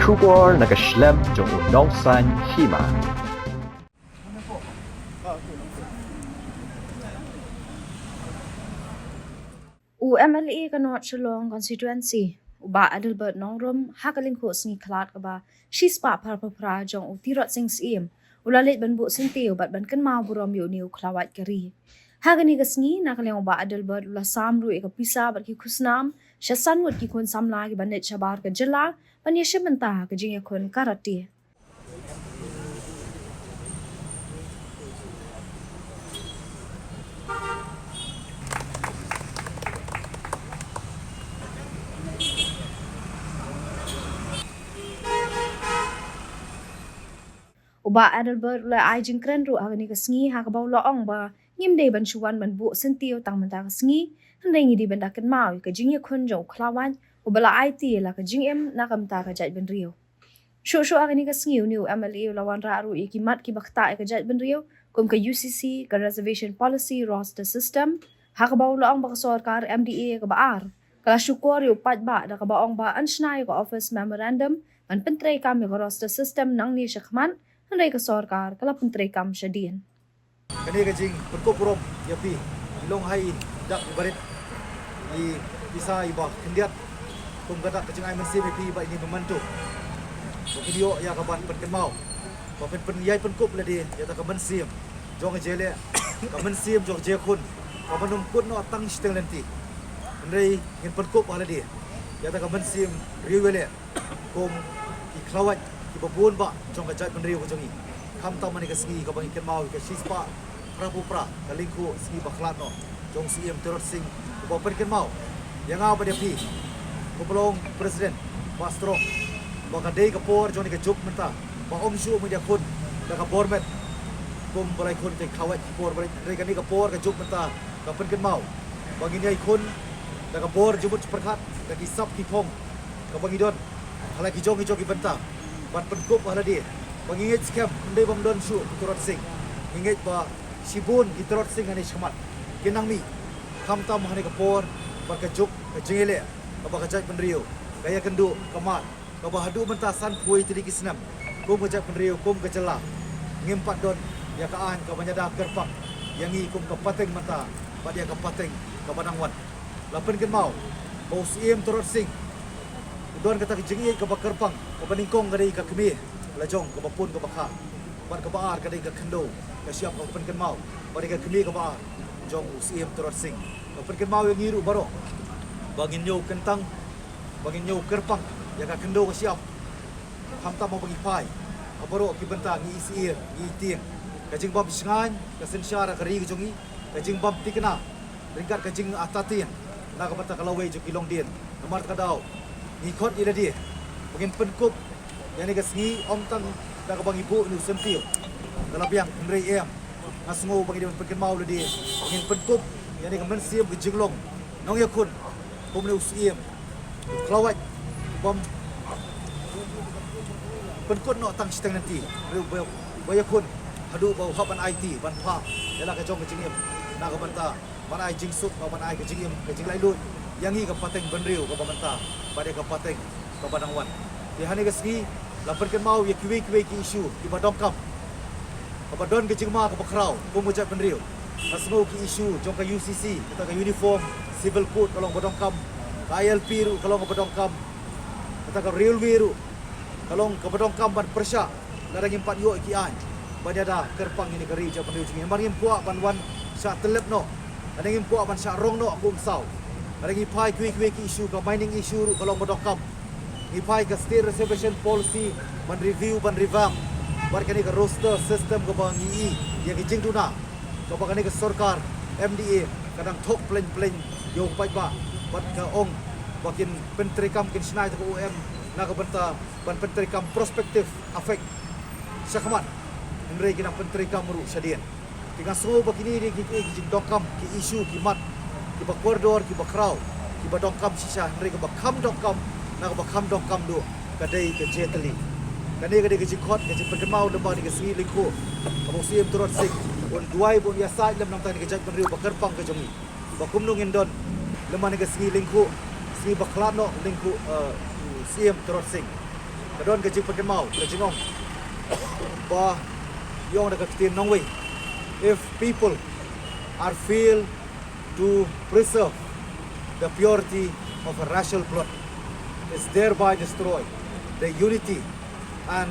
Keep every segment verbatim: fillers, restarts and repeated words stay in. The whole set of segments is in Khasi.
Khubor na ka shlem jong u nongsan hima. U M L A ka North Shillong Constituency, u Bah Adelbert Nongrum, ha ka lyngkhuh sngi Khlaw kaba shispah phra phew phra jong u Tirot Sing Syiem, u la leit ban buh syntiew bad ban kynmaw burom ïa une u khlawait ka ri. Ha kane ka sngi, na ka liang u Bah Adelbert u la sam ruh ïa ka pisa bad ki khusnam sha san ngut ki khun samla kiba nit shabar ka jylla ban ïashim bynta ha ka jingïakhun karate. U Bah Adelbert u la ai jingkren ruh ha kane ka sngi ha kaba u la ong ba ngim dei ban shu wan ban buh syntiew tang mynta ka sngi, hynrei ngi dei ban da kynmaw ïa ka jingïakhun jong u khlawait uba la aiti ïa la ka jingim na ka bynta ka jaitbynriew. Shuh shuh ha kane ka sngi une u M L A u la wanrah ruh ïa ki mat kiba ktah ïa ka jaitbynriew kum ka U C C, ka Reservation Policy, Roster System, ha kaba u la ong ba ka sorkar M D A kaba ar ka la shukor ïa u paidbah da kaba ong ba yn shna ïa ka Office Memorandum ban pyntreikam ïa ka Roster System nangne shakhmat, hynrei ka sorkar ka la pyntreikam shadien. Kane ka jingpynkup burom ïa phi, i long ha i dak i barit, i pisa iba khyndiat, kum ka dak ka jingai mynsiem ïa phi bad ine i memento ba phin ïoh ïa ka ban pynkynmaw ba phin pyn, ïai pynkup lade ïa kata ka mynsiem jong ka jingïaleh, ka mynsiem jong ka jingïakhun kaba ym kut noh tang shiteng lynti, hynrei ngin pynkup ha lade ïa kata ka mynsiem riewïaleh kum ki khlawait kiba bun bah jong ka jaitbynriew ka jong ngi. Khamtam ha kane ka sngi kaba ngi kynmaw ïa ka shispah phra phew phra ka lyngkhuh sngi bakhlad noh jong u Syiem Tirot Sing, uba pynkynmaw ïa nga bad ïa phi, uba long President, Bah Strong, ba ka dei ka por jong kane ka juk mynta ba ym shuh ban ïakhun da ka bor met kum ba la ïakhun ïa ki khlawait ki por ba la, hynrei kane ka por ka juk mynta ka pynkynmaw ba ngin ïakhun da ka bor jingmut jingpyrkhat, da ki sap ki phong kaba ngi don ha la ki jong ki jong ki bynta, ban pynkup ha lade ba ngi ngeit skhem ym dei bym don shuh u Tirot Sing, ngi ngeit ba shibun ki Tirot Sing hane shakhmat kin nang mih, khamtam ha kane ka por bad ka juk ka jingïaleh kaba ka jaitbynriew ka ïakynduh, ka mad, kaba haduh mynta san phew wei tylli ki snem kum ka jaitbynriew, kum ka jylla, ngim pat don ïa ka aiñ kaban ïada kyrpang ïa ngi kum ka pateng mynta bad ïa ka pateng kaba nang wan. La pynkynmaw ba u Syiem Tirot Sing u don kata ka jingïeit kaba kyrpang, kaba nyngkong ka dei ka kmie la jong, kaba pun kaba kha, bad kaba ar ka dei ka khyndew ka shyiap, kaba pynkynmaw ba dei ka kmie kaba ar jong u Syiem Tirot Sing. Kaba pynkynmaw ïa ngi ruh baroh ba ngin ïoh kyntang, ba ngin ïoh kyrpang ïa ka khyndew ka shyiap, khamtam haba ngi phai ha baroh ki bynta, ngi ïohi syier, ngi ïohi tieng. Ka jingbym shngaiñ ka synshar ha ka ri ka jong ngi, ka jingbym thikna ryngkat ka jingartatien na ka bynta ka lawei jong ki longdien. Namar kata ka daw ngi khot ïa lade ba ngin pynkup ïa kane ka sngi ym tang da kaba ngi buh ïa une u syntiew da la biang, hynrei em, nga sngew ba ngi dei ban pynkynmaw ïa lade ba ngin pynkup ïa kane ka mynsiem ka jinglong nongïakhun kum une u syiem, u khlawait, bym pynkut noh tang shiteng lynti, hynrei uba, uba ïakhun haduh ba u hap ban aiti, ban phah ïa la ka jong ka jingim na ka bynta ban ai jingsuk, ban ai ka jingim, ka jinglaitluid ïa ngi, ka pateng bynriew kaba mynta bad ïa ka pateng kaba nang wan. Te ha kane ka sngi la pynkynmaw ïa kiwei kiwei ki issue kiba donkam, kaba don ka jingma kaba khraw kum ka jaitbynriew. Nga sngew ki issue jong ka U C C, kata ka Uniform Civil Code ka long ba donkam, ka I L P ruh ka long ba donkam, kata ka railway ruh ka long kaba donkam ban pyrshah lada ngim pat ïoh ki aiñ ban ïada kyrpang ïa kane ka ri jaitbynriew jong ngi. Namar ngim kwah ban wan shah tyllep noh, lada ngim kwah ban shah rong noh kum u saw. Lada ngi phai kiwei kiwei ki issue, ka mining issue ruh ka long ba donkam. Ngi phai ka State Reservation Policy ban review, ban revamp, bad kane ka roster system kaba ngi ïohi ïa ka jingduna kaba kane ka sorkar M D A ka dang thok plein plein ïa u paidbah bad ka ong ba kin pyntreikam, kin shna ïa ka O M na ka bynta ban pyntreikam prospective effect shakhmat, hynrei ki nang pyntreikam ruh shadien. Te nga sngew ba kine dei ki, ki, ki jingdonkam, ki issue, ki mat kiba kordor, kiba khraw, kiba donkam shisha, hynrei kaba kham donkam, na kaba kham donkam duh ka dei ka jingtylli. Kane ka dei ka jingkhot, ka jingpynkynmaw lyngba kane ka sngi lyngkhuh kaba u Syiem Tirot Sing un duwai, ba un ïasaid lem namar kane ka jaitbynriew ba kyrpang ka jong ngi, ba kumno ngin don lem ha kane ka sngi lyngkhuh, sngi bakhlad noh lyngkhuh, eh, u Syiem Tirot Sing. Ka don ka jingpynkynmaw, ka jingong ba ïong da ka ktien nongwei, if people are fail to preserve the purity of a racial blood, is thereby destroy the unity and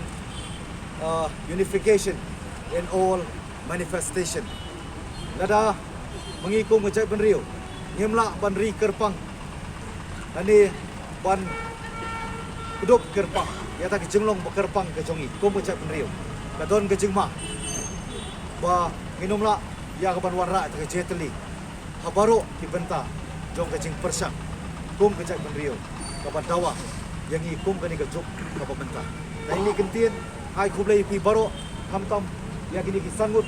uh, unification in all manifestation. Lada ma ngi kum ka jaitbynriew ngim lah ban ri kyrpang lane ban kdup kyrpang ïa kata ka jinglong ba kyrpang ka jong ngi kum ka jaitbynriew, ka don ka jingma ba ngin ym lah ïa ka ban wanrah ïa kata ka jingïatylli ha baroh ki bynta jong ka jingpyrshang kum ka jaitbynriew, kaba dawa ïa ngi kum kane ka juk kaba mynta. Te ngi kyntien, ai khublei ïa phi baroh, khamtam ïa kine ki san ngut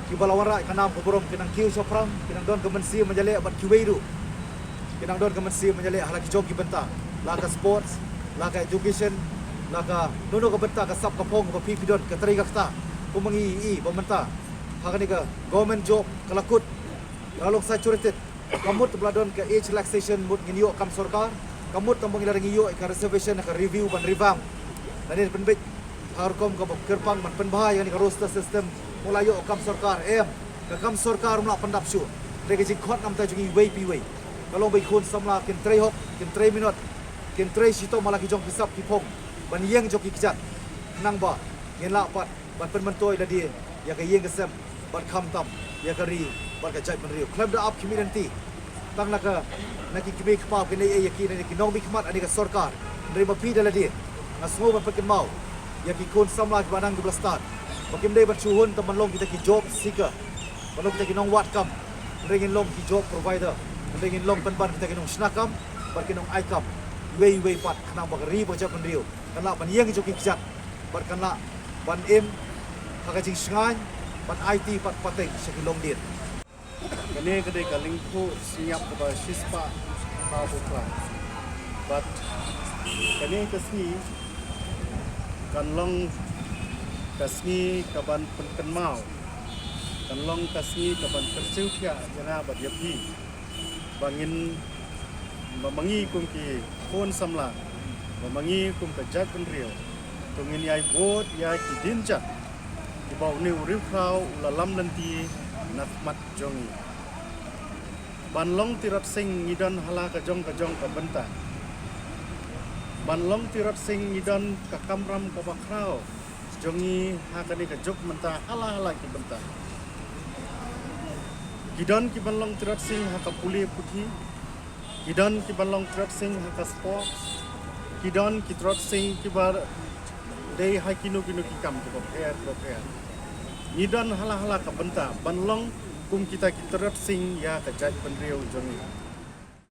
kiba la wanrah ïa ka nam ka burom, ki nang kiew shaphrang, ki nang don ka mynsiem ban ïaleh bad kiwei ruh, ki nang don ka mynsiem ban ïaleh ha la ki jong ki bynta, la ka sports, la ka education, la kano kano ka bynta, ka sap ka phong kaba phi phi don, ka trei ka kta, kum ma ngi ïohi ba mynta ha kane ka government job ka la kut, ka la long saturated. Ka mut ba la don ka age relaxation mut ngin ïoh kam sorkar, ka mut tang ba ngi la dang ïoh ka reservation, ka review ban revamp lane pynbeit ha ka rukom kaba kyrpang ban pynbha ïa kane ka roster system, mut la ïoh kam sorkar, em, ka kam sorkar ym lah pyndap shuh. Te ka jingkhot namar jong ngi iwei pa iwei ka long ba ki khun samla kin trei hok, kin trei minot, kin trei shitom ha la ki jong ki sap ki phong ban ïeng jong ki kjat, khnang ba ngin lah pat ban pynmyntoi lade ïa ka ïing ka sem bad khamtam ïa ka ri bad ka jaitbynriew. Khlem da ap khmih lynti tang na ka, na ki kmie kpa, ki nongïalam, ki nongmihkhmat lane ka sorkar, hynrei ma phi da lade, nga sngew ban pynkynmaw ïa ki khun samla kiba nang kiba la stad ba kim dei ban shu hun tang ban long kita ki job seeker, ban long kita ki nongwad kam, hynrei ngin long ki job provider, hynrei ngin long pynban kita ki nongshna kam bad ki nongai kam iwei iwei pat, khnang ba ka ri bad ka jaitbynriew kan lah ban ïeng jong ki kjat bad kan lah ban im ha ka jingshngaiñ, ban aiti pat pateng sha ki longdien. Kane ka dei ka lyngkhuh synñiap kaba shispah phew phew khyndai. Bad kane ka sngi kan long ka sngi kaban pynkynmaw, kan long ka sngi kaban kyrsiew thiah ïa nga bad ïa phi, ba ngin, ba ma ngi kum ki khun samla, ba ma ngi kum ka jaitbynriew, to ngin ïai bud ïa ki dieng jait kiba une u riewkhraw u la lam lynti na khmat jong ngi. Ban long tirot sing ngi don ha la ka jong ka jong ka bynta. Ban long tirot sing ngi don ka kamram kaba khraw jong ngi ha kane ka juk mynta ha la ha la ki bynta. Ki don kiban long tirot sing ha ka pule puthi, ki don kiban long tirot sing ha ka sports, ki don ki tirot sing kiba dei ha kino kino ki kam kiba pher kiba pher. Ngi don ha la ha la ka bynta ban long kum kita ki tirot sing ïa ka jaitbynriew jong ngi.